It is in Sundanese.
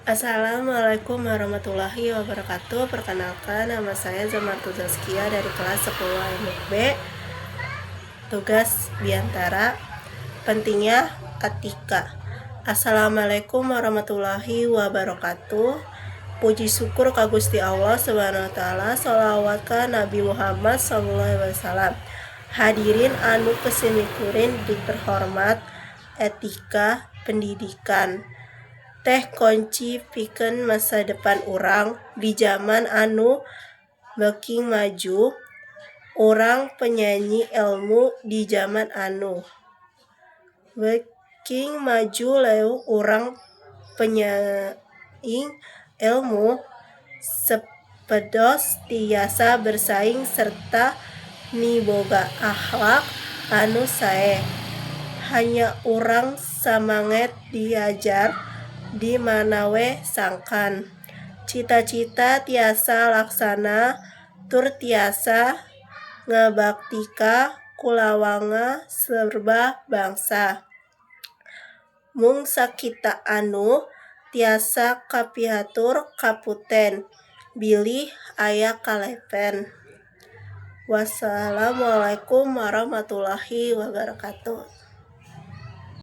Assalamualaikum warahmatullahi wabarakatuh. Perkenalkan, nama saya Zamartul Zaskia dari kelas 10 AMB. Tugas Biantara. Pentingnya etika. Assalamualaikum warahmatullahi wabarakatuh. Puji syukur ka Gusti Allah Subhanahu wa taala, sholawat ka Nabi Muhammad sallallahu alaihi wasallam. Hadirin anu ku simkuring diterhormat, etika pendidikan teh kunci pikeun masa depan urang di zaman anu beuki maju. Urang penting ilmu di zaman anu beuki maju. Leuwih urang penting ilmu supados tiasa bersaing serta miboga akhlak anu sae. Hayang urang samanget diajar di mana we sangkan cita-cita tiasa laksana tur tiasa ngabakti ka kulawarga serta bangsa. Mung sakitu anu tiasa kapihatur, hapunten bilih aya kalepatan. Wassalamualaikum warahmatullahi wabarakatuh.